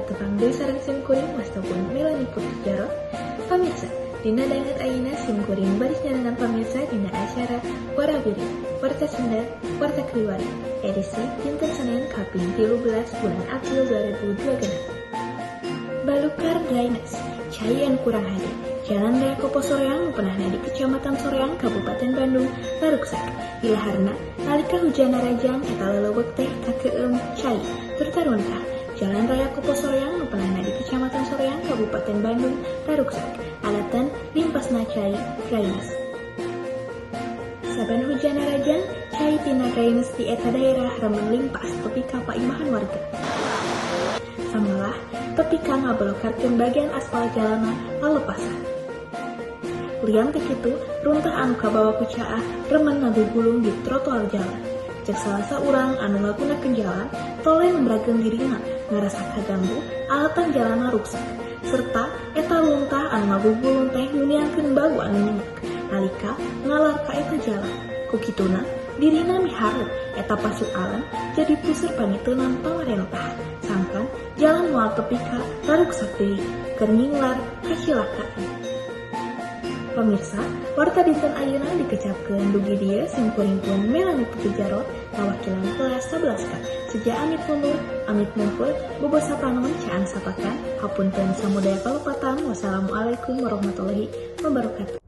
Tepang deui sareng sim kuring, wasta pun Melani Putri Jarot. Pamirsa, dina danget ayeuna sim kuring baris nyarengan pamirsa dina acara Warabiri, Warta Sunda, Warta Kriwari, edisi dinten Senin kaping 13 bulan April 2026. Balukar drainase, cai anu kurang hade. Jalan Raya Kopo Soreang pernah di Kecamatan Soreang, Kabupaten Bandung, laruksak. Ilaharna, nalika hujan narajang eta lelewek teh kakeum cai turta runtah. Jalan Raya Kopo Soreang pernah di Kecamatan Soreang, Kabupaten Bandung, laruksak. Alatan limpasna cai drainase. Saban hujan narajang, cai tina drainase di eta daerah remen limpas tepi ka paimahan warga. Samalah tepi ka ngablokarkeun bagian aspal jalanna lalepasan. Lian ti kitu, runtah anu kabawa ku caah remen ngagugulung di trotoar jalan. Cek salah saurang anu ngagunakeun jalan, toleh nembrakeun dirina ngarasa kaganggu alatan jalanna ruksak serta eta runtah anu ngagugulung teh nguniangkeun bau anu nyengat nalika ngalar ka eta jalan. Ku kituna, dirina miharep eta pasualan jadi puseur pangiteunan pamarentah sangkan jalan moal tepi ka raruksak deui keur nyinglar kacilakaan. Pemirsa, warta dinten ayeuna dikecapkeun dugi dieu. Sim kuring pun Melani Putri Jarot, ngawakilan kelas 11 K. Seja amit mundur, amit mungkur, bobosa panon, caang sapakan, hapunten samudaya kalepatan. Wassalamualaikum warahmatullahi wabarakatuh.